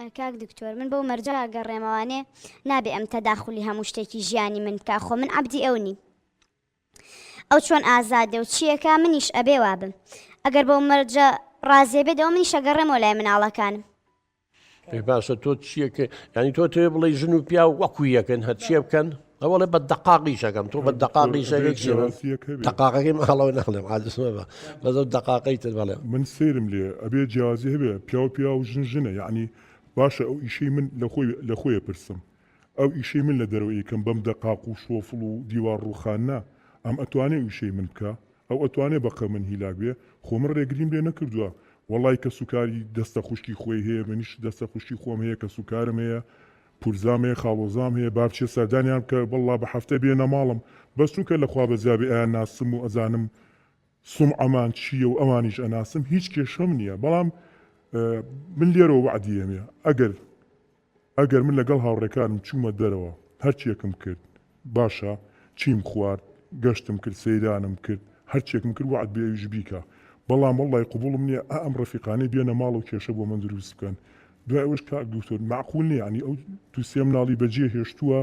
کاک دکتۆر من بەو مەرجە ئەگەڕێمەوانێ نابێ ئەم تەداخولی هەموو شتێکی ژیانی من بکا خۆ من عەبدی ئەو نیم ئەو چۆن ئازادە و چیەکا منیش ئەبێ وابم ئەگەر بەو مەرجە ڕازێ بێت ئەوە منیش ئەگەڕێمەوە لای مناڵەکانم. پێ باشە تۆ چیەکە ینی تۆ تێ بڵێ ژن و پیاو وەکو یەکن هەرچیە بکەن ئەوەڵێ بە دەقاقی شەکەم تۆ بە دەقاقی شەکەی چی دەقاقەکەی ماڵەوە ناڵێم عاجزمە بە بەس ئەو دەقاقەی تر بەڵێ. من سەیرم لێ ئەبێ جیاوازی هەبێ پیاو پیاو ژن ژنە یەعنی باشە ئەو ئیشەی من لەخۆی لەخۆی ئەپرسم ئەو ئیشەی من لە دەرەوە ئەیکەم بەم دەقاق و شۆفڵ و دیوار ڕووخاننە ئەم ئەتوانێ ئەو ئیشەی من بکا ئەو ئەتوانێ بەقە من هیلاک بێ خۆ من ڕێگریم لێ نەکردوە وەڵای کەسوکاری دەستە خوشکی خۆی هەیە منیش دەستە خوشکی خۆم هەیە کەسوکارم هەیە پورزام هەیە خاڵۆزام هەیە با بچێ سەردانیان بکە وەڵا بە هەفتە بێنە ماڵم بەس چونکە لە خوا بەزیابێ ئەیان ناسم و ئەزانم سومعەمان چییە و ئەوانیش ئەناسم هیچ کێشەم نییە بەڵام من لێرەوە وەعدی ئەمێ ئەگەر ئەگەر من لەگەڵ هاوڕێکانم چوومە دەرەوە هەرچیەکم کرد باشە چیم خوارد گەشتم کرد سەیرانم کرد هەرچێکم کرد وەعد بێ ئەویش بیکا بەڵام وەڵای قبوڵم نیە ئا ئەم ڕەفیقانەی بێنە ماڵ و کێشە بۆ من دروست بکەن دوای ئەوەش کاک دکتۆر مەعقول نیە یانی ئەو دوو سێ مناڵی بەجێ هێشتووە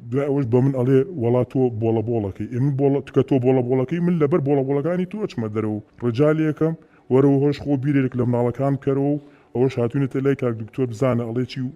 دوای ئەوەش بە من ئەڵێ وەڵا تۆ بۆڵە بۆڵەکەی ئێ من بۆڵە تکە تۆ بۆڵە بۆڵەکەی من لەبەر بۆڵە بۆڵەکانی تۆ ئەچمە دەرەوە و ڕجا لێکەم وەرەوە هۆش خۆ بیرێک لە مناڵەکان بکەرەوە و ئەوەش هاتوونەتە لای کاک دکتۆر بزانە ئەڵێ چی و.